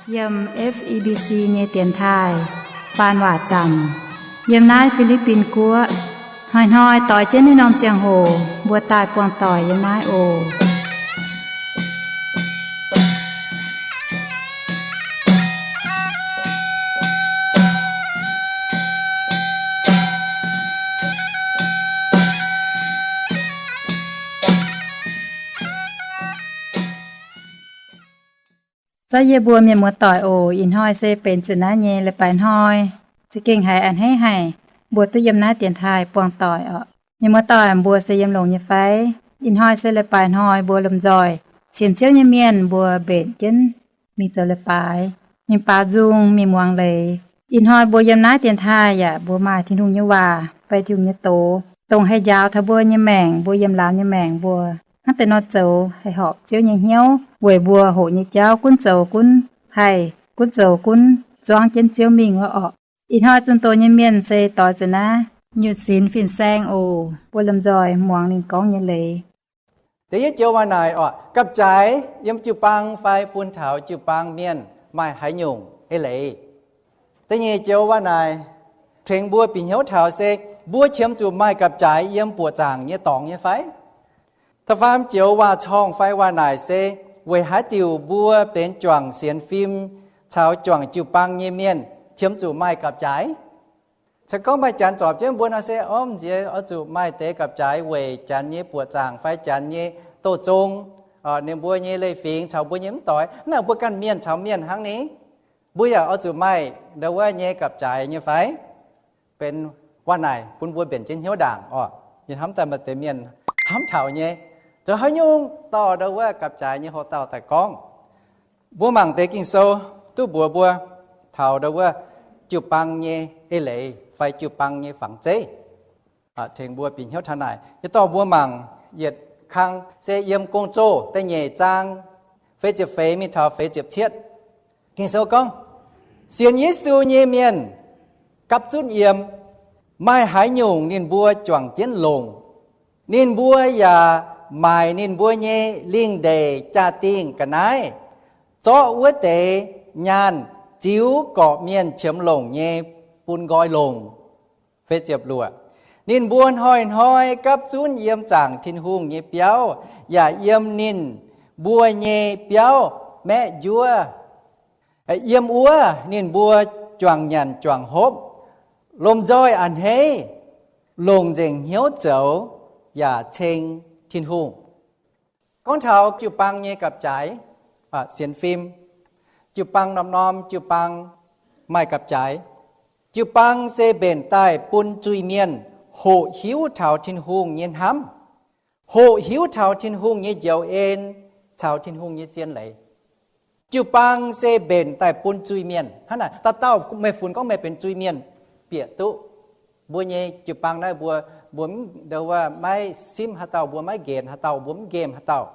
Yiem F E B C nyei dienx taaih faan waac zaamc, yiem naaiv Fi^li^bin Guoqv. Hnoi-hnoi doix jienv naaiv norm ziangh hoc mbuo daaih buangh doic yiem naaiv oc. Zorqv yie mbuo mienh muoz-doic oc. Ih hnoi se benx zuqc naaiv nyei leiz-baaix hnoi. Za'gengh haiz a'hneiv haic mbuo duqv yiem naaiv dienx taaih buangh doic oc. Mienh muoz-doic, mbuo se yiem longx nyei fai? Ih hnoi se leiz-baaix hnoi, mbuo lomh nzoih sienx Ziouv nyei mienh mbuo mbenc jienv mingh zoux leiz-baaix, mingh baaux nzung, mingh muangx leiz. Ih hnoi mbuo yiem naaiv dienx taaih yaac mbuo maaih Tin-Hungh nyei waac fai Tin-Hungh nyei doz, dongh haih njaaux taux mbuo nyei maengc, mbuo yiem laangz nyei maengc mbuo hnangv deix nor zoux haih horpc Ziouv nyei hnyouv weic mbuo hoqc nyei jauv gunv zoux gunv haih, gunv zoux gunv zuangv jienv Ziouv mingh wuov orqc. Ih hnoi zunh doz nyei mienh se doix zuqc naaiv Nyutc Sinx fin-saeng oc. Mbuo lomh nzoih muangx ninh gorngv nyei leiz. Da'yietv joux waac naaic orqc, gapv-jaaix yiem jiu-baang fai bun taux jiu-baang mienh maaih haaix nyungc eix leiz? Da'nyeic joux waac naaic tengx mbuo bieqc hnyouv taux se mbuo qiemx zuqc maaih gapv-jaaix yiem buoqc zaangc nyei dorngx nyei fai? Da'faam joux waac-torngv fai waac naaic se weic haaix diuc mbuo benx juangc sienx fim caux juangc jiu-baang nyei mienh qiemx zuqc maaih gapv-jaaix? Se gorngv maaih janx zorpc jienv mbuo nor se, orv, m'nziex oix zuqc maaih deix gapv-jaaix weic janx nyei buoqc zaangc fai janx nyei douz zong, ninh mbuo nyei leiz-fingx caux mbuo nyei mv doix, naaic mbuo ganh mienh caux mienh hnangv ni, mbuo yaac oix zuqc maaih ndau wuov nyei gapv-jaaix nyei fai? Benx waac naaic bun mbuo mbenc jienv hnyouv ndaangc orqc. Yie hnamv daaih maaih deix mienh hnamv taux nyei, zoux haaix nyungc dorh ndau wuov gapv-jaaix nyei houx-dauh daaih gorngv. Mbuo mangc deix Ging-Sou duqv mbuox mbuo taux ndau wuov jiu-baang nyei eix leiz fai jiu-baang nyei fangx zeiv. Tengx mbuo bieqc hnyouv taux naaic. Yie dorh mbuo mangc yietc kang se yiem Gong-Zoh da'nyeic zaang feix ziepc feix mingh taux feix ziepc cietv. Ging-Sou gorngv, sienx Yesu nyei mienh gapv zunv yiem, maaih haaix nyungc ninh mbuo juangc jienv longc. Ninh mbuo yaac maaic ninh mbuo nyei lingh ndeic jaa-dingh ga'naaiv, zorqv wuov deix nyaanh ziux gorqv-mienh qiemx longc nyei bun nqoi longc. Ninh mbuo hnoi-hnoi gapv zunv yiem zaangc Tin-Hungh nyei biauv yaac yiem ninh mbuo nyei biauv maeqv njuov. Yiem wuov ninh mbuo juangc nyanc juangc hopv, lomh nzoih a'hneiv, longc nzengc hnyouv zoux yaac ceng Tin-Hungh. Gorngv taux jiu-baang nyei gapv-jaaix, sienx fim, jiu-baang norm-norm jiu-baang maaih gapv-jaaix. Jiu-baang se mbenc daaih bun zuiz-mienh hoqc hiuv taux Tin-Hungh nyei hnamv, hoqc hiuv taux Tin-Hungh nyei njoux en caux Tin-Hungh nyei zien leiz. Jiu-baang se mbenc daaih bun zuiz-mienh. Hnangv naaic, dauh dauh meih funx gorngv meih benx zuiz-mienh bieqc duqv. Mbuo nyei jiu-baang naaiv mbuo, mbuo mv, ndau wuov maiv simv haaix dauh, mbuo maiv nqemh haaix dauh, mbuo mv nqemh haaix dauh.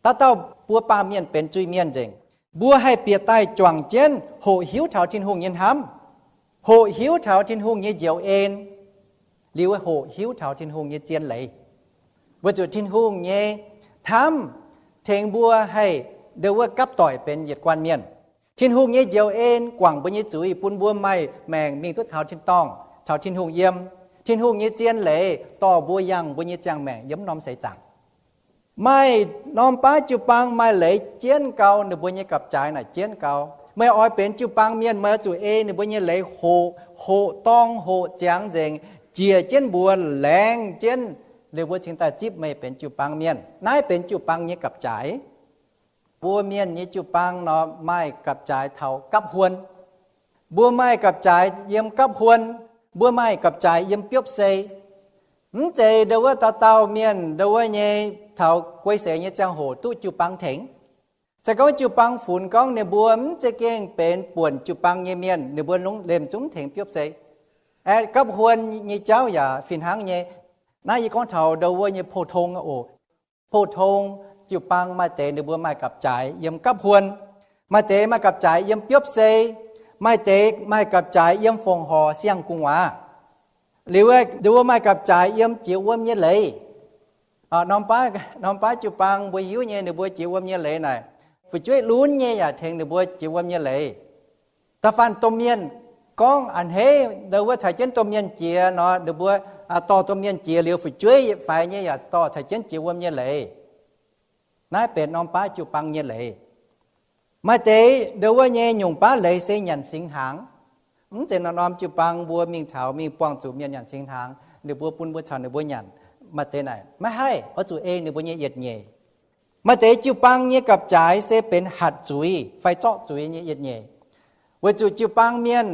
Dauh dauh mbuo baamh mienh benx zuiz-mienh nzengc. Mbuo haih bieqc daaih juangc jienv hoqc hiuv taux Tin-Hungh nyei hnamv, hoqc hiuv taux Tin-Hungh nyei njoux en, liuz hoqc hiuv taux Tin-Hungh nyei zien leiz. Weic zuqc Tin-Hungh nyei hnamv tengx mbuo haih ndau wuov gapv doic benx yietc guanh mienh. Tin-Hungh nyei njoux en guangc mbuo nyei zuiz, bun mbuo maaih maengc mingh duqv taux tin-dorngh, caux Tin-Hungh yiem. Tin-Hungh nyei zien leiz dorh mbuo yangh mbuo nyei ziangh maengc yiem norm seix zaangc. Maaih norm baav jiu-baang maaih leiz jienv gau, ninh mbuo nyei gapv-jaaix naaic jienv gau. Meih oix benx jiu-baang mienh, meih oix zuqc ei ninh mbuo nyei leiz hoqc, hoqc dorng hoqc ziangx nzengc, njiec jienv mbuox laengz jienv, liuz mbuo cingx daaih zipv meih benx jiu-baang mienh. Naaiv benx jiu-baang nyei gapv-jaaix. Mbuo mienh nyei jiu-baang nor maaih gapv-jaaix taux gapv huon. Mbuo maaih gapv-jaaix yiem gapv huon, mbuo maaih gapv-jaaix yiem biopv sei. Mv zeiz ndau wuov dauh dauh mienh ndau wuov nyei taux guei seix nyei ziangh hoc duqv jiu-baang tengx. Se gorngv jiu-baang funx gorngv ninh mbuo mv za'gengh benx buonc jiu-baang nyei mienh, ninh mbuo lemh zungv tengx biopv sei. Aeqv, gapv huon nyei jauv yaac fih hnangv nyei. Naaiv yie gorngv taux ndau wuov nyei pou-tong oc. Pou-tong jiu-baang maaih deix ninh mbuo maaih gapv-jaaix yiem gapv huon, maaih deix maaih gapv-jaaix yiem biopv sei, maaih deix maaih gapv-jaaix yiem fongc horc siang-gu'nguaaz. Liuz wuov, ninh mbuo maaih gapv-jaaix yiem jiex wuom nyei leiz. Norm baav, norm baav jiu-baang mbuo hiuv nyei ninh mbuo jiex wuom nyei leiz naaic, Fu'jueiv lunx nyei yaac tengx ninh mbuo jiex wuom nyei leiz. Da'faanh domh mienh gorngv a'hneiv, ndau wuov caux jienv domh mienh jiex nor, ninh mbuo dorh domh mienh jiex liuz fu'jueiv yietc faix nyei yaac dorh caux jienv jiex wuom nyei leiz. Naaiv benx norm baav jiu-baang nyei leiz. Maaih deix ndau wuov nyei nyungc baav leiz se nyanc singx hnaangx. Mv zeiz norm-norm jiu-baang mbuo mingh taux mingh buangh zuqc mienh nyanc singx hnaangx, ninh mbuo bun mbuo caux ninh mbuo nyanc. Maaih deix naaic maiv haih, oix zuqc ei ninh mbuo nyei yietc nyeic. Maaih deix jiu-baang nyei gapv-jaaix se benx hatc zuiz fai zorqv zuiz nyei yietc nyeic. Weic zuqc jiu-baang mienh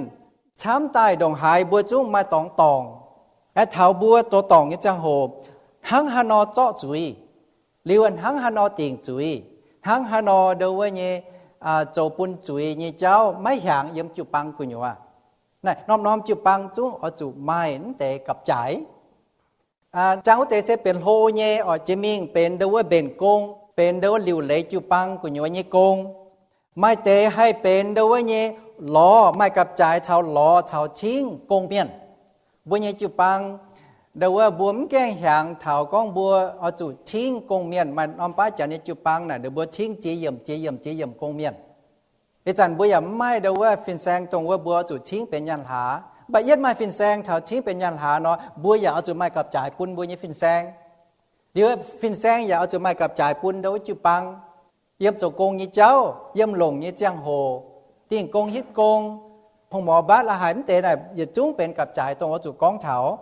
camv daaih ndongc haaix mbuo zungv maaih dorngx dorngc. Aeqv, taux mbuo zoux dorngc nyei ziangh hoc, hnangv haaix nor zorqv zuiz, liuz hnangv haaix nor dingc zuiz, hnangv haaix nor ndau wuov nyei zoux bun zuiz nyei jauv maiv hiaangx yiem jiu-baang gu'nyuoz. Naaiv norm-norm jiu-baang zungv oix zuqc maaih mv deix gapv-jaaix. Jangx wuov deix se benx hlo nyei, oix jiex mingh benx ndau wuov mbenc gong, benx ndau wuov liuc leiz jiu-baang gu'nyuoz nyei gong. Maaih deix haih benx ndau wuov nyei lorz, maaih gapv-jaaix caux lorz caux cingv gong-mienh. Mbuo nyei jiu-baang ndau wuov mbuo mv gaengh hiaangx taux gorngv mbuo oix zuqc cingv gong-mienh. Maaih norm baav janx nyei jiu-baang naaic ninh mbuo cingv jiex yiemc jiex yiemc jiex yiemc gong-mienh. Ih zanc mbuo yaac mv maaih ndau wuov fin-saeng dongh wuov mbuo oix zuqc cingv benx nyaanh hlaax. Mv baac yietv maaih fin-saeng taux cingv benx nyaanh hlaax nor, mbuo yaac oix zuqc maaih gapv-jaaix bun mbuo nyei fin-saeng. Liuz fin-saeng yaac oix zuqc maaih gapv-jaaix bun ndau wuov jiu-baang. Yiem zoux gong nyei jauv, yiem longc nyei ziangh hoc, dingh gong hitv gong, hungh mor mbatv la'haaix mv deix naaic yietc zungv benx gapv-jaaix dongh oix zuqc gorngv taux.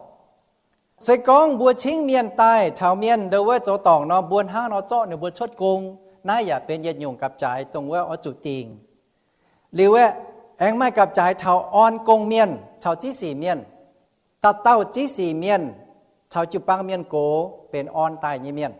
Se gorngv mbuo cingv mienh daaih taux mienh ndau wuov zoux dorngc nor, mbuo hnangv nor zorqv ninh mbuo cuotv gong, naaiv yaac benx yietc nyungc gapv-jaaix dongh wuov oix zuqc dingc. Liuz aeqv, aengx maaih gapv-jaaix taux orn gong-mienh caux ziv sic mienh. Dauh dauh ziv sic mienh caux jiu-baang mienh gox benx orn daaih nyei mienh.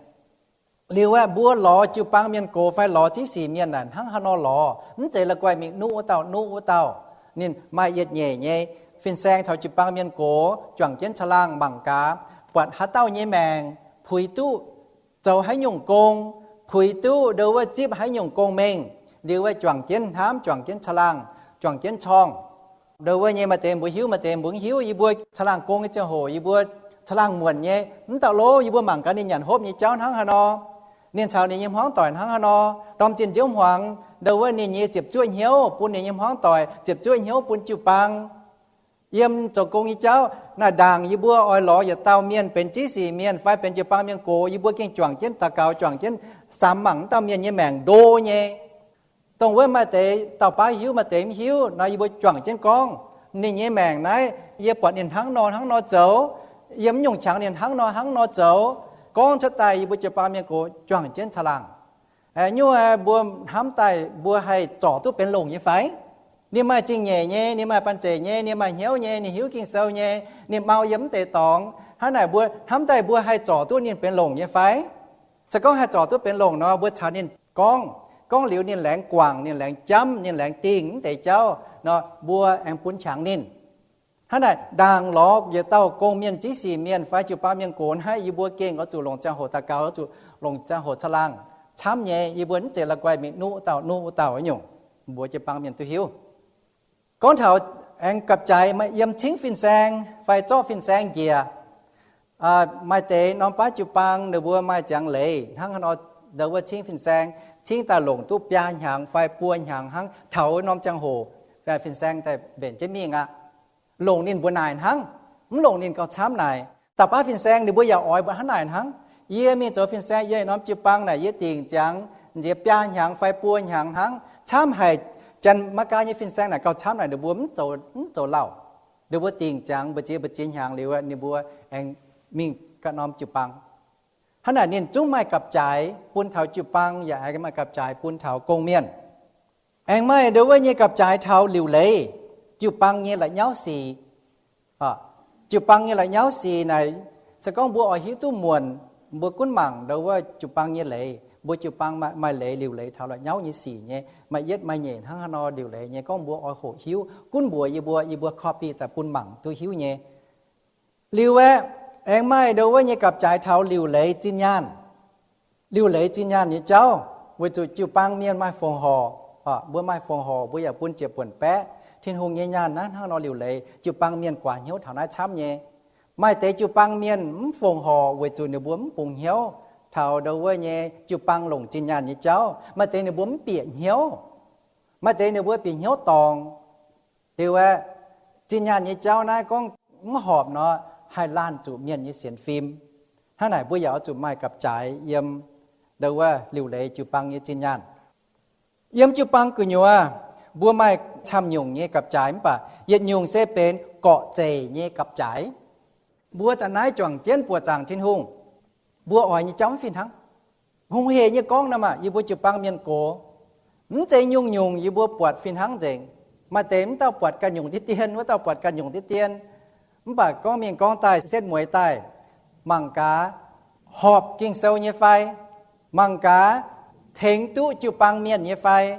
Liuz aeqv, mbuo lorz jiu-baang mienh gox fai lorz ziv sic mienh naaic hnangv haaix nor lorz, mv zeiz la'guaih mingh nuqv wuov dauh nuqv wuov dauh. Ninh maaih yietc nyeic nyei fin-saeng taux jiu-baang mienh gox juangc jienv caangh laangh mangc gaax, buatc haaix dauh nyei maengc puix duqv zoux haaix nyungc gong, puix duqv ndau wuov zipv haaix nyungc gong-mengh, liuz wuov juangc jienv hnamv, juangc jienv caangh laangh, juangc jienv corngh. Ndau wuov nyei maaih deix mbuo hiuv, maaih deix mbuo mv hiuv. Yie mbuo caangh laangh gong nyei ziangh hoc, yie mbuo caangh laangh muonc nyei, mv dauh lov yie mbuo mangc gaax ninh nyanc hopv nyei jauv hnangv haaix nor, ninh caux ninh nyei hmuangv doic hnangv haaix nor, ndorm zinh nziouv hmuangx ndau wuov ninh nyei ziepc zuoqv hnyouv bun ninh nyei hmuangv doic, ziepc zuoqv hnyouv bun jiu-baang. Yiem zoux gong nyei jauv naaic ndaangc yie mbuo oix lorz yietc dauh mienh benx ziv sic mienh fai benx jiu-baang mienh gox, yie mbuo gengh juangc jienv daux gaux, juangc jienv samx mangc wuov dauh mienh nyei maengc ndo nyei. Dongh wuov maaih deix dauh baav hiuv, maaih deix mv hiuv nor, yie mbuo juangc jienv gorngv. Ninh nyei maengc naaiv, yie buatc ninh hnangv nor hnangv nor zoux, yiem mv nyungc qangx ninh hnangv nor hnangv nor zoux. Gorngv cuotv daaih yie mbuo jiu-baang mienh gox juangc jienv caangh laangh. Nyungc mbuo hnamv daaih mbuo haih zorc duqv benx longc nyei fai? Ninh maaih zingh nyeic nyei, ninh maaih banh zeic nyei, ninh maaih hnyouv nyei, ninh hiuv Ging-Sou nyei, ninh mau yiem mv deix dorngx. Hnangv naaic mbuo hnamv daaih mbuo haih zorc duqv ninh benx longc nyei fai? Se gorngv haih zorc duqv benx longc nor, mbuo caux ninh gorngv, gorngv liuz ninh laengz guangc, ninh laengz jamv, ninh laengz dingh mv deix jauv nor, mbuo aengx bun qangx ninh. Hnangv naaic ndaangc lorz yietc dauh gong-mienh, ziv sic mienh fai jiu-baang mienh gox naaiv, yie mbuo gengh oix zuqc longc ziangh hoc daux gaux, oix zuqc longc ziangh hoc caangh laangh camv nyei. Yie mbuo mv zeiz la'guaih mingh nuqv wuov dauh nuqv wuov dauh nyungc, mbuox jiu-baang mienh duqv hiuv. Gorngv taux aengx gapv-jaaix maaih yiem cingv fin-saeng fai zorqv fin-saeng njiec. Maaih deix norm baav jiu-baang ninh mbuo maaih ziangx leiz hnangv haaix nor ndau wuov cingv fin-saeng, cingv daaih longc duqv biaa hnyangx fai buo hnyangx hnangv. Taux norm ziangh hoc fin-saeng daaih mbenc jienv mingh aqv. Longc ninh mbuo naaic hnangv, mv longc ninh gauh camv naaic. Da'baav fin-saeng ninh mbuo yaac oix mbuo hnangv naaic hnangv. Yie mingh zoux fin-saeng yiem norm jiu-baang naaic, yie dingc ziangx nziex biaa hnyangx fai buo hnyangx hnangv. Camv haic, Janx-Meigaa nyei fin-saeng naaic gauh camv naaic, ninh mbuo mv zoux, mv zoux lauh. Ninh mbuo dingc ziangx mbu'ziex mbu'ziex hnyangx liuz, ninh mbuo aengx mingh ganh norm jiu-baang. Hnangv naaic ninh zungv maaih gapv-jaaix bun taux jiu-baang, yaac aengx maaih gapv-jaaix bun taux gong-mienh. Aengx maaih ndau wuov nyei gapv-jaaix taux liuc leiz, jiu-baang nyei la'nyauv sic. Jiu-baang nyei la'nyauv sic naaic, se gorngv mbuo oix hiuv duqv muonc, mbuo gunv mangc ndau wuov jiu-baang nyei leiz. Mbuo jiu-baang maaih, maaih leiz, liuc leiz taux la'nyauv nyei sic nyei, maaih yietv maaih nyeic hnangv haaix nor liuc leiz nyei. Gorngv mbuo oix hoqc hiuv, gunv mbuox yie mbuo, yie mbuo copy daaih bun mangc duqv hiuv nyei. Liuz aeqv, aengx maaih ndau wuov nyei gapv-jaaix taux liuc leiz zinh nyaanh. Liuc leiz zinh nyaanh nyei jauv, weic zuqc jiu-baang mienh maaih fongc horc, mbuo maaih fongc horc, mbuo yaac bun ziepc buonc baeqv. Tin-Hungh nyei nyaanh naaiv hnangv nor liuc leiz, jiu-baang mienh guaax hnyouv taux naaiv camv nyei. Maaih deix jiu-baang mienh mv fongc horc weic zuqc ninh mbuo mv bungx hnyouv. taux ndo wuov nyei jiu-baang longc zinh nyaanh nyei jauv. Maaih deix ninh mbuo mv bieqc hnyouv, maaih deix ninh mbuo bieqc hnyouv dorngc. Liuz aeqv, zinh nyaanh nyei jauv naaiv gorngv mv horpc nor, haih laanh zuqc mienh nyei sienx fim. Hnangv naaic mbuo yaac oix zuqc maaih gapv-jaaix yiem ndo wuov liuc leiz jiu-baang nyei zinh nyaanh. Yiem jiu-baang gu'nyuoz, mbuo maaih camv nyungc nyei gapv-jaaix mv baac yietc nyungc se benx gorqv-zeic nyei gapv-jaaix. Mbuo da'naaiv juangc jienv buoqc zaangc Tin-Hungh, mbuo oix nyei jauv mv fih hnangv. Hungh hec nyei gorngv nor maah, yie mbuo jiu-baang mienh gox, mv zeiz nyungc-nyungc yie mbuo buatc fih hnangv nzengc. Maaih deix mv dauh buatc ganh nyungc diqv dien, wuov dauh buatc ganh nyungc diqv dien. Mv baac gorngv mingh gorngv daaih setv mueiz daaih, mangc gaax horpc Ging-Sou nyei fai, mangc gaax tengx duqv jiu-baang mienh nyei fai.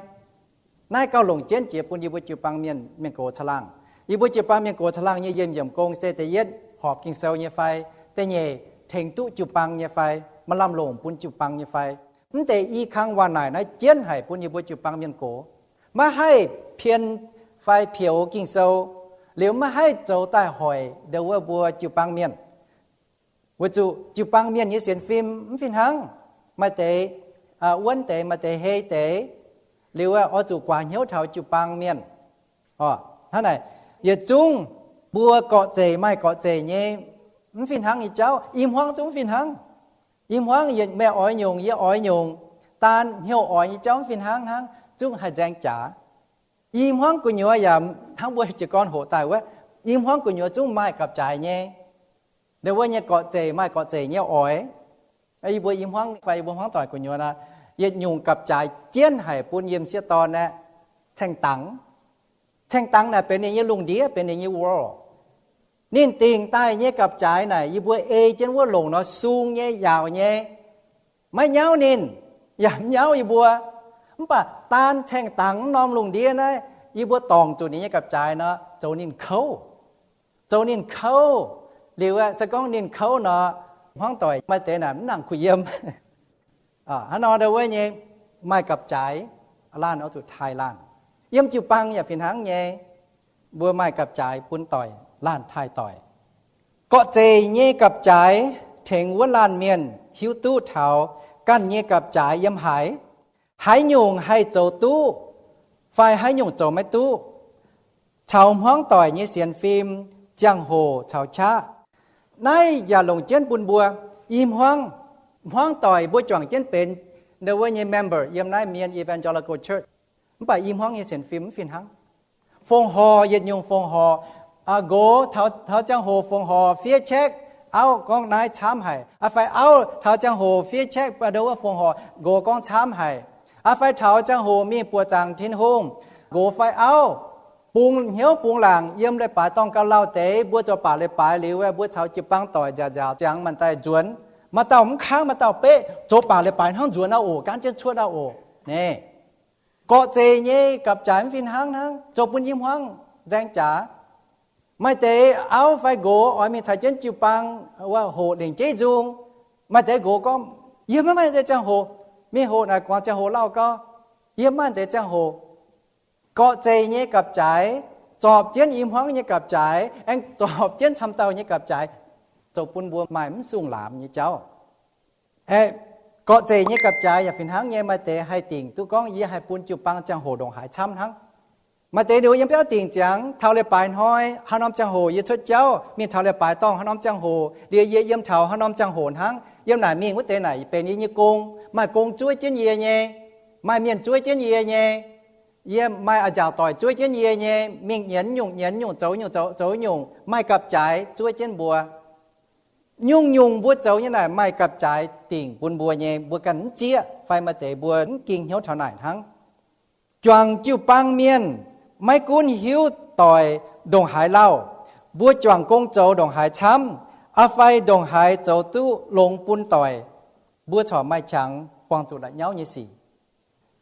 Naaiv gauh longc jienv jiex bun yie mbuo jiu-baang mienh, mienh gox caangh laangh. Yie mbuo jiu-baang mienh gox caangh laangh nyei yiem yiemc gong se da'yietv horpc Ging-Sou nyei fai, da'nyeic tengx duqv jiu-baang nyei fai, maaih lamh longc bun jiu-baang nyei fai. Mv deix i kang waac naaic naaiv jienv haic bun yie mbuo jiu-baang mienh gox. Maiv haih pien fai pioux Ging-Sou, liuz maiv haih zoux daaih hoic ndo wuov mbuo jiu-baang mienh. Weic zuqc jiu-baang mienh nyei sienx fim mv fih hnangv. Maaih deix wuonv deix, maaih deix hei deix. Liuz oix zuqc guaax hnyouv taux jiu-baang mienh. Hnangv naaic, yietc zungv mbuo gorqv-zeic maaih gorqv-zeic nyei mv fih hnangv nyei jauv, i hmuangv zungv mv fih hnangv. I hmuangv yietc meih oix nyungc, yie oix nyungc, daan hnyouv oix nyei jauv mv fih hnangv hnangv, zungv haih nzaeng jaax. I hmuangv gu'nyuoz yaac hnangv mbuo jiez gorn hoqc daaih wuov, i hmuangv gu'nyuoz zungv maaih gapv-jaaix nyei. Ndo wuov nyei gorqv-zeic maaih gorqv-zeic nyei oix. Yie mbuo i hmuangv fai yie mbuo hmuangv doic gu'nyuoz nor, yietc nyungc gapv-jaaix jienv haic bun yiem sieqv dorn aeqv, caeng dangx. Caeng dangx naaic benx ninh nyei lungh ndiev, benx ninh nyei world. Ninh dingc daaih nyei gapv-jaaix naaic yie mbuo ei jienv wuov longc nor sung nyei, yaauc nyei, maiv nyauv ninh, yaac mv nyauv yie mbuo. Mv baac daan caeng dangx norm lungh ndiev naaiv, yie mbuo dorngc zuqc ninh nyei gapv-jaaix nor, zoux ninh kouv. Zoux ninh kouv. Liuz aeqv, se gorngv ninh kouv nor, hmuangv doic maaih deix naaic mv nangc kuh yiem. Hnangv nor ndo wuov nyei maaih gapv-jaaix, laanh oix zuqc taaih laanh. Yiem jiu-baang yaac fih hnangv nyei, mbuo maaih gapv-jaaix bun doic, laanh taaih doic. Gorqv-zeic nyei gapv-jaaix tengx wuov laanh mienh hiuv duqv taux ganh nyei gapv-jaaix yiem haaix, haaix nyungc haih zoux duqv fai haaix nyungc zoux maiv duqv, caux hmuangv doic nyei sienx fim, ziangh hoc caux qaqv. Naaiv yaac longc jienv bun mbuo i hmuangv, hmuangv doic mbuo juangc jienv benx ndo wuov nyei member yiem naaiv Mien Evangelical Church. Mv baac i hmuangv nyei sienx fim mv fih hnangv. Fongc horc, yietc nyungc fongc horc, nqox taux, taux ziangh hoc fongc horc fiev check, auv gorngv naaiv camv haic, fai auv taux ziangh hoc fiev check ndo wuov fongc horc, nqox gorngv camv haic. Fai taux ziangh hoc mingh buoqc zaangc Tin-Hungh, nqox fai auv bungx hnyouv bungx laangc yiem leiz-baaix dorngh gauh lauh deix, mbuo zoux baac leiz-baaix liuz, mbuo caux jiu-baang doic nziaauc nziaauc ziangx maanc daaih nzuonx. Maaih dauh mv kangv, maaih dauh beqv, zoux baac leiz-baaix hnangv nzuonx aqv oc, gaanv jienv cuotv aqv oc. Naaiv gorqv-zeic nyei gapv-jaaix mv fih hnangv hnangv, zoux bun i hmuangv nzaeng jaax. Maaih deix auv fai nqox oix mingh caux jienv jiu-baang hoqc lengc jeiv nzung. Maaih deix nqox gorngv, yie maiv maaih deix ziangh hoc mingh hoqc naaic guangc ziangh hoc lauh gau. Yie maiv maaih deix ziangh hoc. Gorqv-zeic nyei gapv-jaaix, zorpc jienv i hmuangv nyei gapv-jaaix, aengx zorpc jienv camv dauh nyei gapv-jaaix, zoux bun mbuo maaih mv sung laamz nyei jauv. Aeqv, gorqv-zeic nyei gapv-jaaix yaac fih hnangv nyei. Maaih deix haih dingc duqv gorngv yie haih bun jiu-baang ziangh hoc ndongc haaix camv hnangv. Maaih deix ninh mbuo yiem biauv dingc ziangx, taux leiz-baaix hnoi haaix norm ziangh hoc yie cuotv jauv mingh taux leiz-baaix dorngh haaix norm ziangh hoc, liuz yie yiem taux haaix norm ziangh hoc hnangv. Yiem naaic mingh wuov deix naaic benx yie nyei gong. Maaih gong zuov jienv yie nyei, maaih mienh zuov jienv yie nyei, yie maaih a'nziaauc doic zuov jienv yie nyei, mingh nyienz nyungc nyienz nyungc, zoux nyungc zoux, zoux nyungc, maaih gapv-jaaix zuov jienv mbuo. Nyungc-nyungc mbuo zoux nyei naaic maaih gapv-jaaix dingc bun mbuo nyei, mbuo ganh mv zieqv fai maaih deix mbuo mv ging hnyouv taux naaic hnangv. Juangc jiu-baang mienh maiv gunv hiuv doic ndongc haaix lauh, mbuo juangc gong zoux ndongc haaix camv, a'fai ndongc haaix zoux duqv longx bun doic, mbuo corc maaih qangx buangh zuqc la'nyauv nyei sic.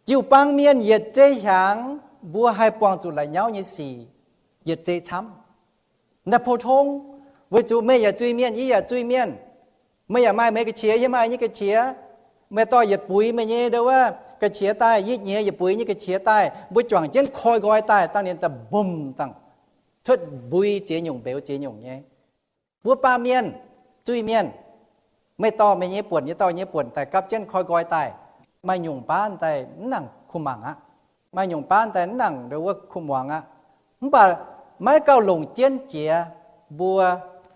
Jiu-baang mienh yietc zei hiaangx mbuo haih buangh zuqc la'nyauv nyei sic yietc zei camv. Naaiv pou tong, weic zuqc meih yaac zuiz-mienh, yie yaac zuiz-mienh. Meih yaac maaih meih ga'qiex, yie maaih nyei ga'qiex. Meih dorh yietc buix meih nyei ndo wuov ga'qiex daaih, yie nyiex yietc buix nyei ga'qiex daaih, mbuo juangc jienv koi nqoi daaih, dangh ninh daaih mbomc dangh cuotv mbui ziex nyungc mbeux ziex nyungc nyei. Mbuo baamh mienh, zuiz-mienh, Meih dorh meih nyei buonc, yie dorh nyei buonc daaih gapv jienv koi nqoi daaih, maaih nyungc baav daaih mv nangc kuh mangc aqv. Maaih nyungc baav daaih mv nangc ndo wuov kuh muangx aqv. Mv baac maiv gauh longc jienv jiex mbuo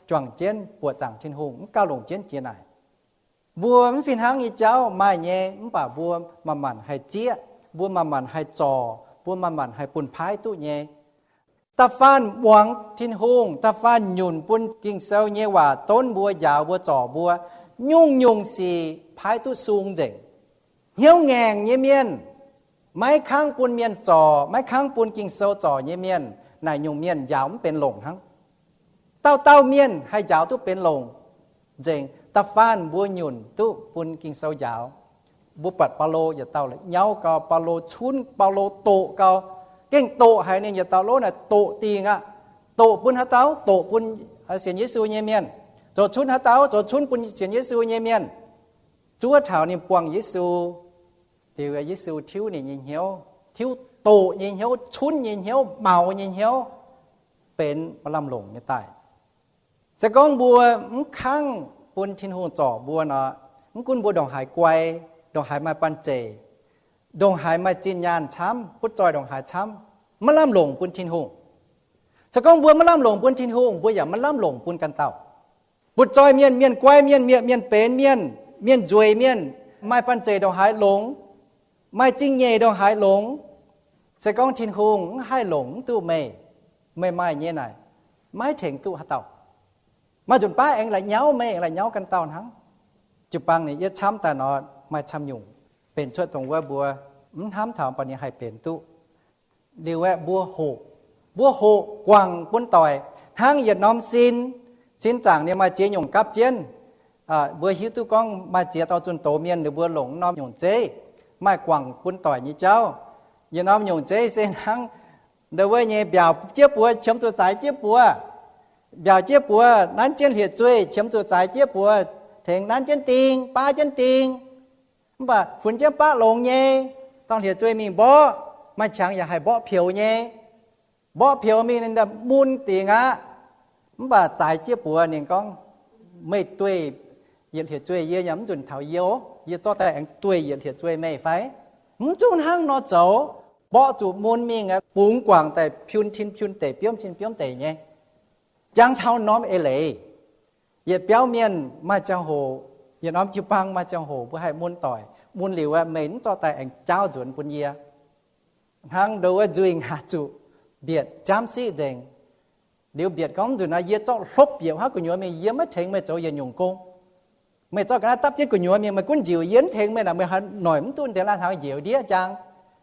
juangc jienv buoqc zaangc Tin-Hungh, mv gauh longc jienv jiex naaic. Mbuo mv fih hnangv nyei jauv maaih nyei, mv baac mbuo manc-manc haih zieqv, mbuo manc-manc haih zorc, mbuo manc-manc haih bun paaiv duqv nyei. Da'faanh muangx Tin-Hungh, da'faanh nyunc bun Ging-Sou nyei waac donv mbuo, njaaux mbuo, zorc mbuo, nyungc-nyungc sic paaiv duqv sung nzengc. Hnyouv ngaengc nyei mienh, maiv kangv bun mienh zorc, maiv kangv bun Ging-Sou zorc nyei mienh, naaic nyungc mienh njaaux mv benx longc hnangv. Dauh dauh mienh haih njaaux duqv benx longc nzengc, da'faanh mbuo nyunc duqv bun Ging-Sou njaaux. Mbuo buatc Baulo yietc dauh la'nyauv gau, Baulo cunv, Baulo doqc gau, gengh doqc haic. Ninh yietc dauh lov naaic doqc dingc aqv. Doqc bun haaix dauh? Doqc bun sienx Yesu nyei mienh. Zoux cunv haaix dauh? Zoux cunv bun sienx Yesu nyei mienh. Zuov taux ninh buangh Yesu liuz, Yesu tiuv ninh nyei hnyouv, tiuv doqc nyei hnyouv, cunv nyei hnyouv, maux nyei hnyouv, benx maaih lamh longc nyei daaih. Se gorngv mbuo mv kangv bun Tin-Hungh zorc mbuo nor, mv gunv mbuo ndongc haaix guai, ndongc haaix maaih banh zeic, ndongc haaix maaih zinh nyaanh camv, butv zoih ndongc haaix camv, maiv lamh longc bun Tin-Hungh. Se gorngv mbuo maiv lamh longc bun Tin-Hungh, mbuo yaac maiv lamh longc bun ganh dauh. Butv zoih mienh, mienh guai mienh, mienh, mienh benx mienh, mienh nzueic mienh, maaih banh zeic ndongc haaix longx, maaih zingh nyeic ndongc haaix longx, se gorngv Tin-Hungh mv haih longc mv duqv meih, meih maaih nyei naaic, maiv tengx duqv haaix dauh. Maaih nzunc baav aengx la'nyauv meih, aengx la'nyauv ganh dauh hnangv. Jiu-baang ninh yietv camv daaih nor, maaih camv nyungc benx cuotv dongh wuov mbuo mv hnamv taux, mv baac ninh haih benx duqv. Liuz aeqv, mbuo hoqc, mbuo hoqc guangc bun doic hnangv yietc norm sin. Sin zaangc ninh maaih ziex nyungc gapv jienv. Mbuo hiuv duqv gorngv maaih ziex dauh zunh doz mienh, ninh mbuo longc norm nyungc zeiv maaih guangc bun doic nyei jauv. Yietc norm nyungc zeiv se hnangv ndo wuov nyei mbiaauc jienv buoz qiemx zuqc zaaix jienv buoz. Mbiaauc jienv buoz nanv jienv hlieqv-zueih qiemx zuqc zaaix jienv buoz, tengx nanv jienv ding, baav jienv ding. Mv baac funx jienv baqv longx nyei, dorh hlieqv-zueih mingh mborqv, maaih qangx yaac haih mborqv peux nyei. Mborqv peux mingh ninh mun dingc aqv. Mv baac zaaix jienv buoz ninh gorngv, meih duih yietc hlieqv-zueih yie yaac mv nzunc taux yie, yie zorqv daaih aengx duih yietc hlieqv-zueih meih fai? Mv zungv hnangv nor zoux. Mborqv zuqc mun mingh aqv, bungx guangc daaih piun tin piun deic, biomv tin biomv deic nyei. Jangx taux norm eix leiz. Yietc biauv mienh maaih ziangh hoc, yietc norm jiu-baang maaih ziangh hoc mbuo haih mun doic, mun liuz aeqv, meih mv zorqv daaih aengx jaauv nzuonx bun yie. Hnangv ndo wuov nzuih ngaatc zuqc mbietc jaamv siqv nzengc. Liuz mbietc gorngv, mv nzunc naaiv yie zorqv hlopv yietc huaav gu'nyuoz mingh, yie maiv tengx meih zoux yietc nyungc gong. Meih zorqv ga'naaiv dapv jienv gu'nyuoz mingh, meih gunv njiec, yie mv tengx meih naaic, meih noic mv duqv deix lai-hnaangx njiec ndiev jangx.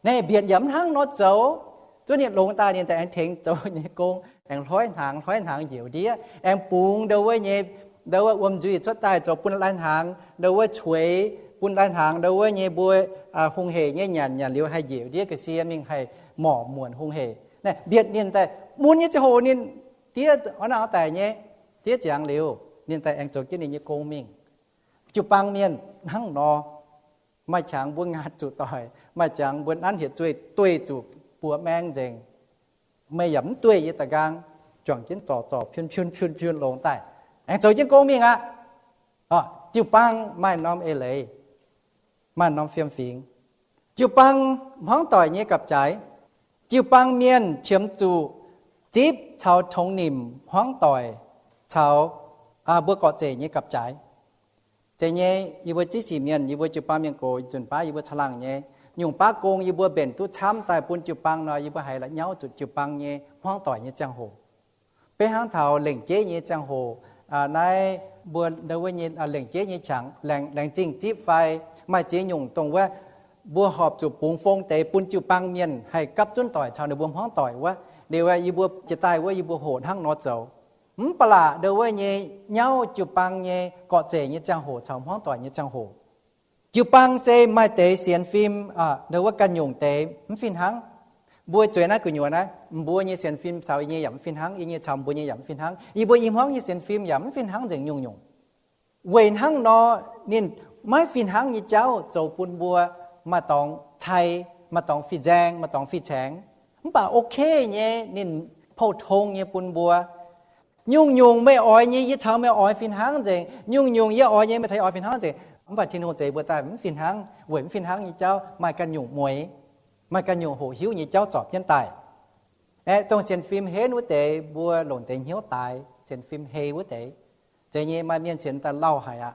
Naaiv mbietc yaac mv hnangv nor zoux. Zuov ninh longx daaih ninh daaih aengx tengx zoux nyei gong, aengx hloi hnaangx hloi hnaangx njiec ndiev, aengx bungx ndo wuov nyei, ndo wuov wuom nzuih cuotv daaih zoux bun lai-hnaangx ndo wuov cueix, bun lai-hnaangx ndo wuov nyei mbuo hungh hec nyei nyanc, nyanc liuz haih njiec ndiev ga'sie mingh haih morc muonc hungh hec. Naaiv mbietc ninh daaih mun nyei ziangh hoc ninh diev oix naaiv oix daic nyei, diev ziangx liuz ninh daaih aengx zoux jienv ninh nyei gong mingh. Jiu-baang mienh hnangv nor, maaih qangx mbuo ngaatc zuqc doic, maaih qangx mbuo nanv hlieqv-zueih duih zuqc buoz maeng nzengc. Meih yaac mv duih yie da'nqaang, juangc jienv zorc zorc piun piun piun piun longx daaih, aengx zoux jienv gong mingh aqv. Jiu-baang maaih norm eix leiz, maaih norm fiem-fingx. Jiu-baang hmuangv doic nyei gapv-jaaix. Jiu-baang mienh qiemx zuqc zipv caux tongx nimc hmuangv doic caux mbuo gorqv-zeic nyei gapv-jaaix. Zeiz nyei, yie mbuo ziex sic mienh, yie mbuo jiu-baang mienh gox nzunc baav yie mbuo caangh laangh nyei. Nyungc baav gong yie mbuo mbenc duqv camv daaih bun jiu-baang nor, yie mbuo haiz la'nyauv zuqc jiu-baang nyei hmuangv doic nyei ziangh hoc. Beiv hnangv taux lengc jeiv nyei ziangh hoc, naaiv mbuo ndo wuov nyei lengc jeiv nyei qangx, laengz zingh zipv fai maaih ziex nyungc dongh wuov mbuo horpc zuqc bungx fong deix bun jiu-baang mienh haih gapv zunv doic caux ninh mbuo hmuangv doic wuov. Liuz yie mbuo jiex daaih wuov yie mbuo hoqc hnangv nor zoux. Mv baac laac ndo wuov nyei nyauv jiu-baang nyei gorqv-zeic nyei ziangh hoc caux hmuangv doic nyei ziangh hoc. Jiu-baang se maaih deix sienx fim ndo wuov ganh nyungc deix mv fih hnangv. Mbuo zueiz naaiv gu'nyuoz naaiv, mbuo nyei sienx fim caux yie nyei yaac mv fih hnangv, yie nyei caux mbuo nyei yaac mv fih hnangv, yie mbuo i hmuangv nyei sienx fim yaac mv fih hnangv nzengc nyungc-nyungc. Weic hnangv nor, ninh maiv fih hnangv nyei jauv zoux bun mbuo maaih dorngx cai, maaih dorngx fih nzaeng, maaih dorngx fih caengx. Mv baac ok nyei, ninh pou-tong nyei bun mbuo. Nyungc-nyungc meih oix nyei, yie caux meih oix fih hnangv nzengc. Nyungc-nyungc yie oix nyei, meih caux yie oix fih hnangv nzengc. Mv baac Tin-Hungh zeix mbuo daaih mv fih hnangv, weic mv fih hnangv nyei jauv maaih ganh nyungc mueix, maaih ganh nyungc hoqc hiuv nyei jauv zorpc jienv daaih. Aeqv, dongh sienx fim henv wuov deix, mbuo longc deix hnyouv daaix, sienx fim hei wuov deix. Zeiz nyei, maaih mienh sienx daaih lauh haic aqv.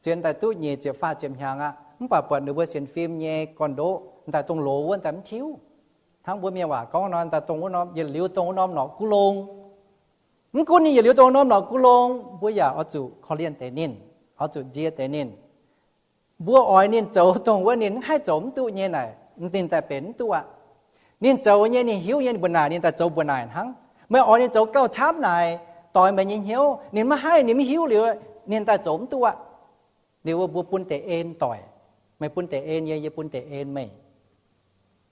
Sienx daaih duqv nyic ziepc faah ziepc hnyangx aqv, mv baac buatc ninh mbuo sienx fim nyei gorn-ndoqv daaih dongh loz wuov daaih mv tiuv. Hnangv mbuo mienh waac gorngv nor, daaih dongh wuov norm, yietc liuz dongh wuov norm norqc guv longh. Mv gunv ninh yietc liuz dongh norm norqc guv longh, mbuo yaac oix zuqc korv-lienh deix ninh, oix zuqc nzie deix ninh. Mbuo oix ninh zoux dongh wuov ninh mv haih zoux mv duqv nyei naaic, ninh daaih benx mv duqv aqv. Ninh zoux nyei, ninh hiuv nyei, ninh mbuoqc naaic ninh daaih zoux mbuoqc naaic hnangv. Meih oix ninh zoux gauh camv naaic, doix meih nyei hnyouv, ninh maiv haih, ninh mv hiuv liuz, ninh daaih zoux mv duqv aqv. Liuz mbuo bun deix en doic. Meih bun deix en yie, yie bun deix en meih.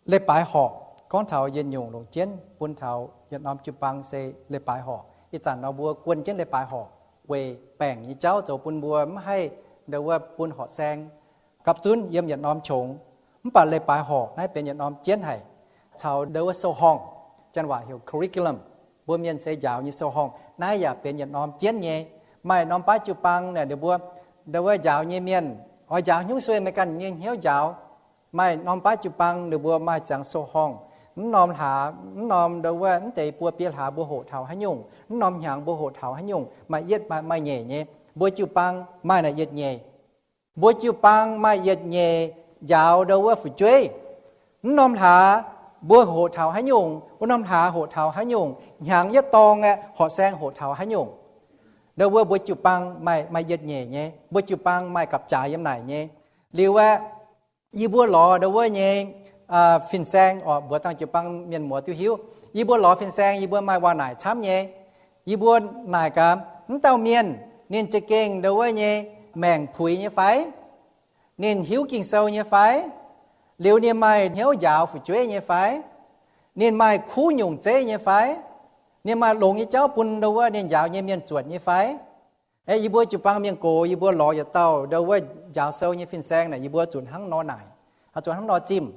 Leiz-baaix horqc, gorngv taux yietc nyungc longc jienv bun taux yietc norm jiu-baang se leiz-baaix horqc. Ih zanc nor mbuo guon jienv leiz-baaix horqc weic baengc nyei jauv zoux bun mbuo mv haih ndau wuov bun horqc saeng gapv zunv yiem yietc norm qongx. Mv baac leiz-baaix horqc naaiv benx yietc norm jienv haic, caux ndau wuov sou-horngh, janx waac heuc curriculum, mbuo mienh se njaaux nyei sou-horngh, naaiv yaac benx yietc norm jienv nyei. Maaih norm baav jiu-baang naaic ninh mbuo ndau wuov njaaux nyei mienh oix njaaux hnyouv sueih meih ganh nyei hnyouv njaaux. Maaih norm baav jiu-baang ninh mbuo maaih ziangx sou-horngh, mv norm hlaax, mv norm ndau wuov mv deix buo biei hlaax mbuo hoqc taux haaix nyungc, mv norm hnyangx mbuo hoqc taux haaix nyungc, maaih yietv maaih, maaih nyeic nyei. Mbuo jiu-baang maaih naaic yietc nyeic. Mbuo jiu-baang maaih yietc nyeic njaaux ndau wuov fu'jueiv. Mv norm hlaax mbuo hoqc taux haaix nyungc, wuov norm hlaax hoqc taux haaix nyungc, hnyangx yietv dorng aeqv, horqc saeng hoqc taux haaix nyungc. Ndau wuov mbuo jiu-baang maaih, maaih yietc nyeic nyei. Mbuo jiu-baang maaih gapv-jaax yiem naaic nyei. Liuz aeqv, yie mbuo lorz ndau wuov nyei fin-saeng, orqc, mbuox dangh jiu-baang mienh muoz duqv hiuv. Yie mbuo lorz fin-saeng yie mbuo maaih waac-naaic camv nyei. Yie mbuo naaic gaax, mv dauh mienh ninh za'gengh ndau wuov nyei maengc puix nyei fai? Ninh hiuv Ging-Sou nyei fai? Liuz ninh maaih hnyouv njaaux fu'jueiv nyei fai? Ninh maaih kuv nyungc zeiv nyei fai? Ninh maaih longx nyei jauv bun ndau wuov ninh njaaux nyei mienh zuotc nyei fai? Aeqv, yie mbuo jiu-baang mienh gox, yie mbuo lorz yietc dauh ndau wuov njaaux sou nyei fin-saeng naaic, yie mbuo zuqc hnangv nor naaic, zuqc hnangv nor zimh.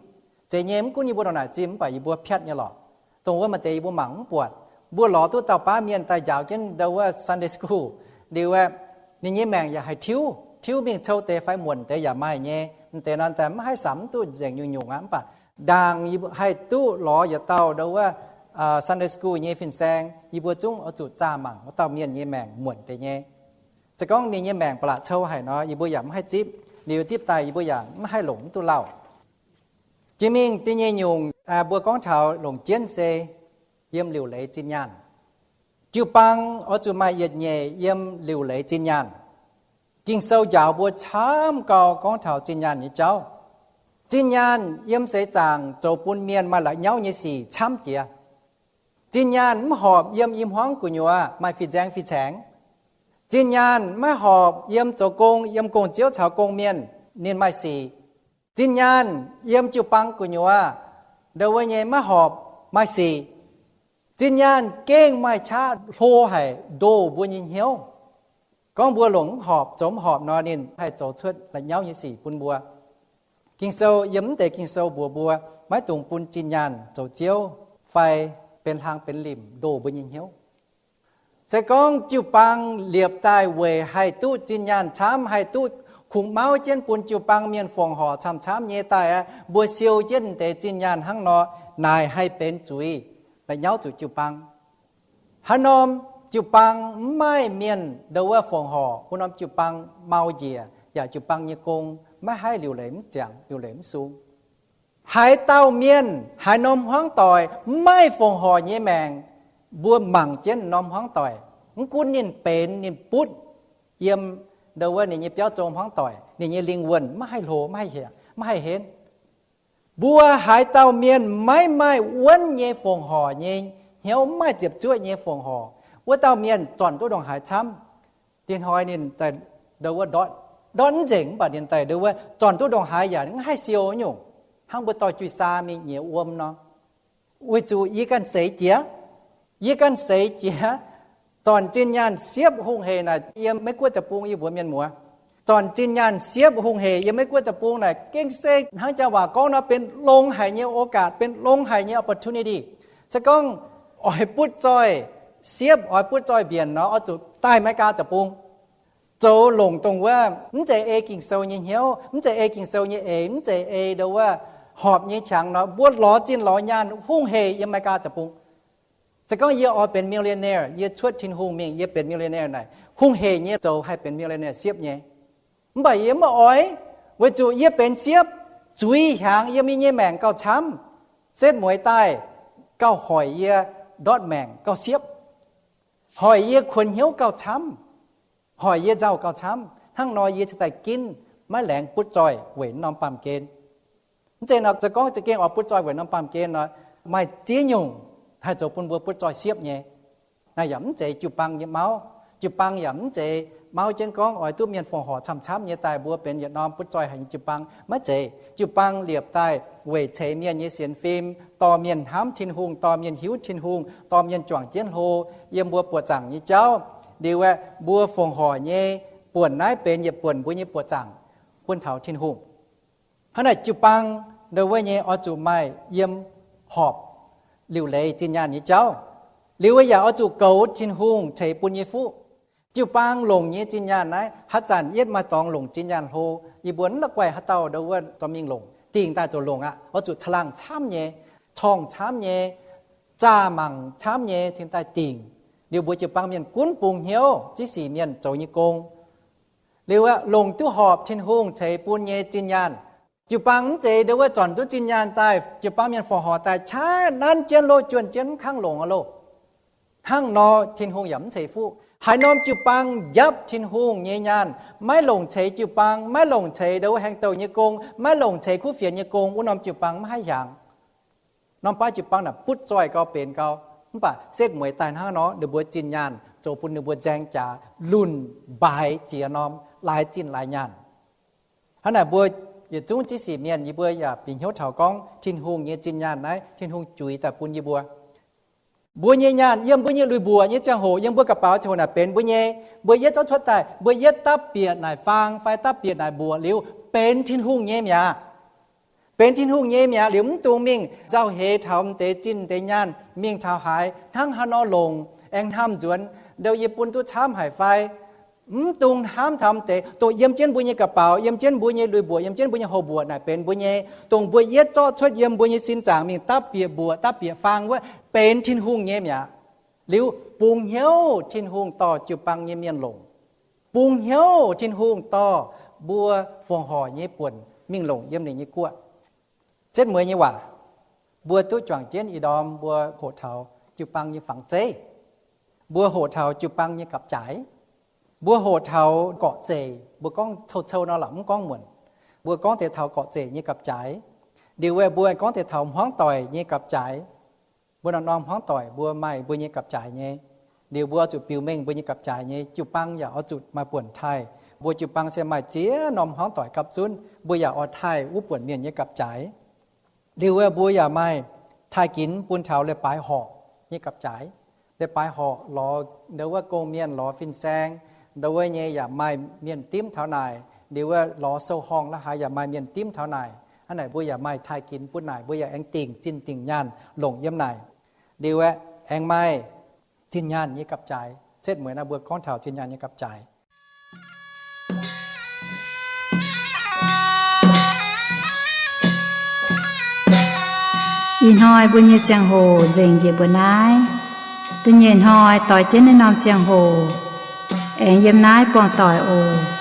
Zeiz nyei, mv gunv yie mbuo ndongc naaic zimh mv baac yie mbuo piatv nyei lorqc. Dongh wuov maaih deix yie mbuo mangc mv buatc. Mbuo lorz duqv dauh baav mienh daaih njaaux jienv ndau wuov Sunday school liuz aeqv, ninh nyei maengc yaac haih tiuv, tiuv mingh cou deix fai muonc deix yaac maaih nyei. M'deix nor daaih mv haih samx mv duqv nzengc nyungc-nyungc aqv, mv baac ndaangc yie haih duqv lorz yietc dauh ndau wuov Sunday school nyei fin-saeng, yie mbuo zungv oix zuqc zaah mangc wuov dauh mienh nyei maengc muonc deix nyei. Se gorngv ninh nyei maengc ba'laqc cou haic nor, yie mbuo yaac mv haih zipv. Liuz zipv daaih yie mbuo yaac mv haih longc mv duqv lauh. Jiex mingh da'nyeic nyungc mbuo gorngv taux longc jienv se yiem liuc leiz zinh nyaanh. Jiu-baang oix zuqc maaih yietc nyeic yiem liuc leiz zinh nyaanh. Ging-Sou njaaux mbuo camv gau gorngv taux zinh nyaanh nyei jauv. Zinh nyaanh yiem seix zaangc zoux bun mienh maaih la'nyauv nyei sic camv jiex. Zinh nyaanh mv horpc yiem i hmuangv gu'nyuoz maaih fih nzaeng fih caengx. Zinh nyaanh maiv horpc yiem zoux gong, yiem gong-ziouv caux gong-mienh ninh maaih sic. Zinh nyaanh yiem jiu-baang gu'nyuoz ndau wuov nyei maiv horpc maaih sic. Zinh nyaanh gengh maaih qaqv hlo haic ndoh mbuo nyei hnyouv. Gorngv mbuo longc mv horpc, zoux mv horpc nor, ninh haih zoux cuotv la'nyauv nyei sic bun mbuo. Ging-Sou, yiem mv deix Ging-Sou mbuox mbuo, maiv dungx bun zinh nyaanh zoux ziouv fai benx hlang benx limc ndoh mbuo nyei hnyouv. Se gorngv jiu-baang liepc daaih weic haih duqv zinh nyaanh camv, haih duqv kungx mauv jienv bun jiu-baang mienh fongc horc camv-camv nyei daaih aqv, mbuo siou jienv deix zinh nyaanh hnangv nor, naaic haih benx zuiz, la'nyauv zuqc jiu-baang. Haaix norm jiu-baang mv maaih mienh ndau wuov fongc horc, wuov norm jiu-baang mau njiec, yaac jiu-baang nyei gong maiv haih liuc leiz mv ziangx, liuc leiz mv sung. Haaix dauh mienh, haaix norm hmuangv doic mv maaih fongc horc nyei maengc, mbuo mangc jienv norm hmuangv doic, mv gunv ninh benx, ninh butv yiem ndau wuov ninh nyei biauv zong hmuangv doic, ninh nyei lingh wuonh maiv haih hlo, maiv haih henv. Mbuo haaix dauh mienh maiv maaih wuonv nyei fongc horc nyei hnyouv, mv maaih ziepc zuoqv nyei fongc horc, wuov dauh mienh zornc duqv ndongc haaix camv, dinh hnoi ninh daaih ndau wuov ndortv, ndortv mv nzengc, mv baac ninh daaih ndau wuov zornc duqv ndongc haaix yaac mv haih siou nyungc, hnangv mbuo dorh juih saa mingh nyiex wuom nor. Weic zuqc yie ganh seix jiex, yie ganh seix jiex, zornc zinh nyaanh siepv hungh hec naaic, yiem Meiv Guoqv deic-bung yie mbuox mienh muoz, zornc zinh nyaanh siepv hungh hec yiem Meiv Guoqv deic-bung naaic gengh se hnangv janx waac gorngv nor benx longx haic nyei โอกาส, benx longx haic nyei โอกาส. Se gorngv oix butv zoih, Siepv oix butv zoih mbienc nor, oix zuqc daaih America deic-bung, zoux longc dongh wuov mv zeiz ei Ging-Sou nyei hnyouv, mv zeiz ei Ging-Sou nyei eix, mv zeiz ei ndo wuov horpc nyei qangx nor, mbuo lorz zinh lorz nyaanh hungh heic yiem America deic-bung. Se gorngv yie oix benx millionaire, yie cuotv Tin-Hungh mingh, yie benx millionaire naaic, hungh heic nyei zoux haih benx millionaire siepv nyei. Mv baac yie mv oix, weic zuqc yie benx siepv, zuiz hiaangx yiem yie nyei maengc gauh camv. Setv mueiz daaih gauh hoic yie ndortv maengc gauh siepv, hoic yie kuonx hnyouv gauh camv, hoic yie nzauh gauh camv. Hnangv nor yie cingx daaih ginv maiv laengz butv zoih weic norm baamh gen. Mv zeiz nor, se gorngv za'gengh oix butv zoih weic norm baamh gen nor, maaih ziex nyungc haih zoux bun mbuo butv zoih siepv nyei. Naaiv yaac mv zeiz jiu-baang nyei mauv. Jiu-baang yaac mv zeiz mauv jienv gorngv oix duqv mienh fongc horc camv-camv nyei daaih mbuo benx yietc norm butv zoih haic nyei jiu-baang. Maiv zeiz. Jiu-baang liepc daaih weic ceix mienh nyei sienx fim, dorh mienh hnamv Tin-Hungh, dorh mienh hiuv Tin-Hungh, dorh mienh juangc jienv hlo yiem mbuo buoqc zaangc nyei jauv. Liuz aeqv, mbuo fongc horc nyei buonc naaiv benx yietc buonc mbuo nyei buoqc zaangc bun taux Tin-Hungh. Hnangv naaic jiu-baang ndo wuov nyei oix zuqc maaih yiem horpc liuc leiz zinh nyaanh nyei jauv. Liuz yaac oix zuqc goux Tin-Hungh ceix bun nyei fuqv. Jiu-baang longc nyei zinh nyaanh naaiv, haaix zanc yietv maaih dorngx longc zinh nyaanh hlo, yie mbuo mv la'guaih haaix dauh ndo wuov dorh mingh longc, dingc daaih zoux longc aqv. Oix zuqc caangh laangh camv nyei, corngh camv nyei, zaah mangc camv nyei cingx daaih dingc. Liuz mbuo jiu-baang mienh gunv bungx hnyouv ziv sic mienh zoux nyei gong. Liuz aeqv, longc duqv horpc Tin-Hungh ceix bun nyei zinh nyaanh. Jiu-baang mv zeiz ndo wuov zornc duqv zinh nyaanh daaih, jiu-baang mienh fongc horc daaih qaqv nanv jienv loh, juonh jienv mv kangv longc aqv loh. Hnangv nor Tin-Hungh yaac mv ceix fuqv. Haaix norm jiu-baang njapv Tin-Hungh nyei nyaanh, maiv longc ceix jiu-baang, maiv longc ceix ndo wuov haengh douh nyei gong, maiv longc ceix kuv fienx nyei gong, wuov norm jiu-baang maiv haih hiaangx. Norm baav jiu-baang naaic butv zoih gau, benx gau. Mv baac setv mueiz daaih hnangv nor, ninh mbuo zinh nyaanh zoux bun ninh mbuo nzaeng jaax lunh mbaaix ziex norm, laaix zinh laaix nyaanh. Hnangv naaic mbuo yietc zungv ziv sic mienh, yie mbuo yaac bieqc hnyouv taux gorngv Tin-Hungh nyei zinh nyaanh naaiv Tin-Hungh juix daaih bun yie mbuo. Mbuo nyei nyaanh yiem mbuo nyei lui-mbuoqc nyei ziangh hoc, yiem mbuo ga'baux ziangh hoc naaic benx mbuo nyei. Mbuo yietv zorqv cuotv daaih, mbuo yietv dapv bieqc naaic faang fai dapv bieqc naaic mbuoqc liuz, benx Tin-Hungh nyei mi'aqv. Benx Tin-Hungh nyei mi'aqv liuz, mv dungx mingh nzauh heix taux m'deix zinh m'deix nyaanh mingh taux haaix, hnangv haaix nor longc, aengx hnamv nzuonx, ndo yie bun duqv camv haic fai. Mv dungx hnamv taux m'deix, dongh yiem jienv mbuo nyei ga'baux, yiem jienv mbuo nyei lui-mbuoqc, yiem jienv mbuo nyei houx-mbuoqc naaic benx mbuo nyei. Dongh mbuo yietv zorqv cuotv yiem mbuo nyei sin zaangc mingh dapv bieqc mbuoqc, dapv bieqc faang wuov, benx Tin-Hungh nyei mi'aqv. Liuz bungx hnyouv Tin-Hungh dorh jiu-baang nyei mienh longc. Bungx hnyouv Tin-Hungh dorh mbuo fongc horc nyei buonc mingh longc yiem ninh nyei guoqv. Setv mueiz nyei waac, mbuo duqv juangc jienv ih ndorm mbuo hoqc taux jiu-baang nyei fangx zeiv. Mbuo hoqc taux jiu-baang nyei gapv-jaaix. Mbuo hoqc taux gorqv-zeic, mbuo gorngv cou-cou nor la'mv gorngv muonc. Mbuo gorngv deix taux gorqv-zeic nyei gapv-jaaix. Liuz aeqv, mbuo gorngv deix taux hmuangv doic nyei gapv-jaaix. Mbuo norm-norm hmuangv doic mbuo maaih mbuo nyei gapv-jaaix nyei. Liuz mbuo oix zuqc biux mengh mbuo nyei gapv-jaaix nyei. Jiu-baang yaac oix zuqc maaih buonc taaih. Mbuo jiu-baang se maaih ziex norm hmuangv doic gapv zunv, mbuo yaac oix taaih wuov buonc mienh nyei gapv-jaaix. Liuz aeqv, mbuo yaac maaih taaih ginx bun taux leiz-baaix horc nyei gapv-jaaix. Leiz-baaix horc lorz ndo wuov gong-mienh, lorz fin-saeng, ndo wuov nyei yaac maaih mienh dimv taux naaic. Liuz wuov lorz sou-horngh la'haaix yaac maaih mienh dimv taux naaic. Hnangv naaic mbuo yaac maaih taaih ginx bun naaic, mbuo yaac aengx dingc zinh dingc nyaanh longc yiem naaic. Liuz aeqv, aengx maaih zinh nyaanh nyei gapv-jaaix. Setv mueiz naaiv mbuo gorngv taux zinh nyaanh nyei gapv-jaaix. Ih hnoi mbuo nyei ziangh hoc nzengc njiec mbuo naaiv. Da'nyeic hnoi doix jienv naaiv norm ziangh hoc, aengx yiem naaiv buangh doic oc.